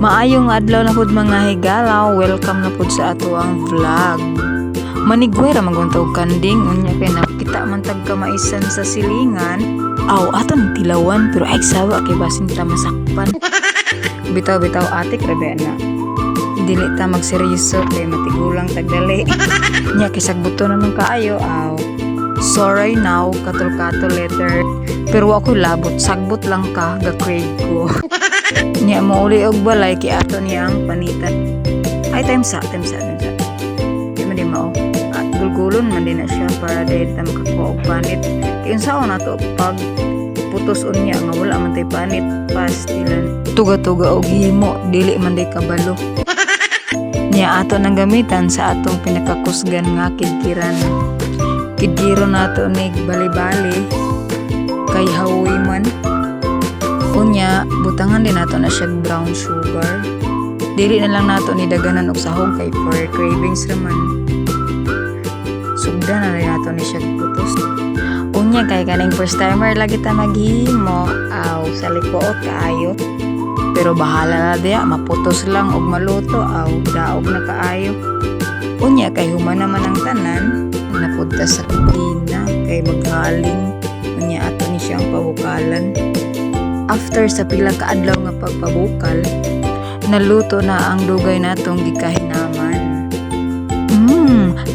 Maayong adlaw na pud, mga higalaw. Welcome na pud sa atoang vlog. Manigway ra man og kanding, unya kay nakita man tag kamaisan sa silingan. Aw, aton tilawan, pero ay sawa kay basin ta masakpan. Bitaw bitaw, atik ra ba na. Dili ta magseryoso kay matigulang tagdali. Nya kay sagbuto naman kaayo, aw. Sorry now, katol-katol later. Pero ako labot, sagbot lang ka, ga-crave ko. Nya mouli og balay kay ato niya ang panitan. Ay, time sa, time sa, time sa. Di man di mao. At gulgulon man din na siya para dahil ta makakuha og panit. Kay unsaon nato pag putos unya nga wala man tay panit, pastilan. Tuga-tuga og himo, dili man day kabalo. Nya ato nang gamitan sa atong pinakakusgan nga kidkiran. Kidkiron nato nig bali-bali kay hawi man. Unya, butangan din nato na siya brown sugar. Dili na lang nato ni daganan og sahog kay for cravings raman. Sugdan na rin nato ni siya putos. Unya kay kaning first timer lagi ta maghimo, aw, sa likuot kaayo. Pero bahala na diya, maputos lang og maluto, aw, daog na kaayo. Unya kay human naman ang tanan, napunta sa kusina kay maghaling. Unya ato ni siyang pabukalan. After sa pila ka adlaw nga pagpabukal, naluto na ang dugay natong gikahinaman.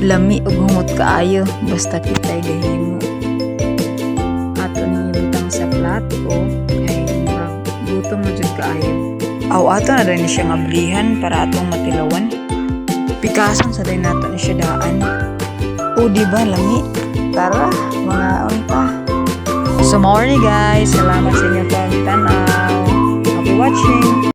Lami ug humot kaayo basta kitay gahimo. Ato ning ibutang sa plato kay murag gutom na jud kaayo. Aw, ato na din siya ngablihan para atong matilawan. Pikason sa din nato ni siya daan. O di ba lami? Tara, mga unta. So more ni, guys. Salamat sa inyong pagtanaw. Happy watching!